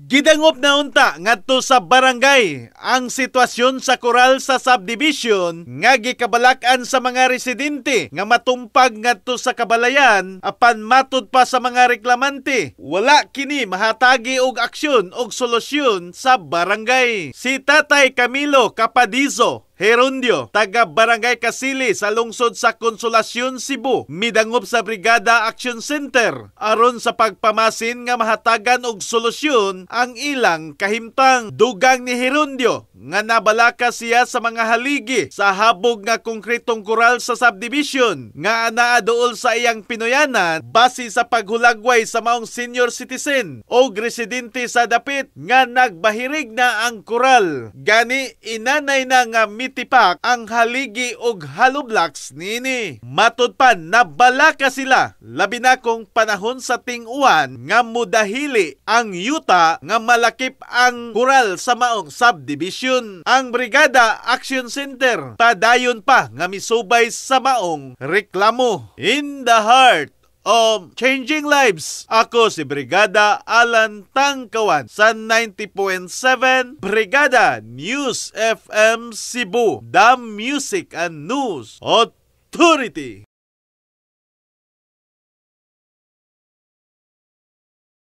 Gidangop na unta ngadto sa barangay ang sitwasyon sa koral sa subdivision nga gikabalak-an sa mga residente nga matumpag ngadto sa kabalayan, apan matud pa sa mga reklamante, wala kini mahatagi og aksyon og solusyon sa barangay. Si Tatay Camilo Capadizo Herundio, taga Barangay Kasili sa lungsod sa Consolacion, Cebu, midangop sa Brigada Action Center aron sa pagpamasin nga mahatagan og solusyon ang ilang kahimtang. Dugang ni Herundio nga nabalaka siya sa mga haligi sa habog nga konkretong koral sa subdivision nga anaa duol sa iyang pinuyanan base sa paghulagway sa maong senior citizen o residente sa dapit nga nagbahirig na ang koral. Gani inanay na nga mitipak ang haligi og hollow blocks niini. Matud pa, nabalaka sila labi na kung panahon sa ting-uwan nga mudahili ang yuta nga malakip ang koral sa maong subdivision. Ang Brigada Action Center padayon pa nga misubay sa maong reklamo. In the heart of changing lives, ako si Brigada Alan Tangkawan sa 90.7 Brigada News FM Cebu, the Music and News Authority.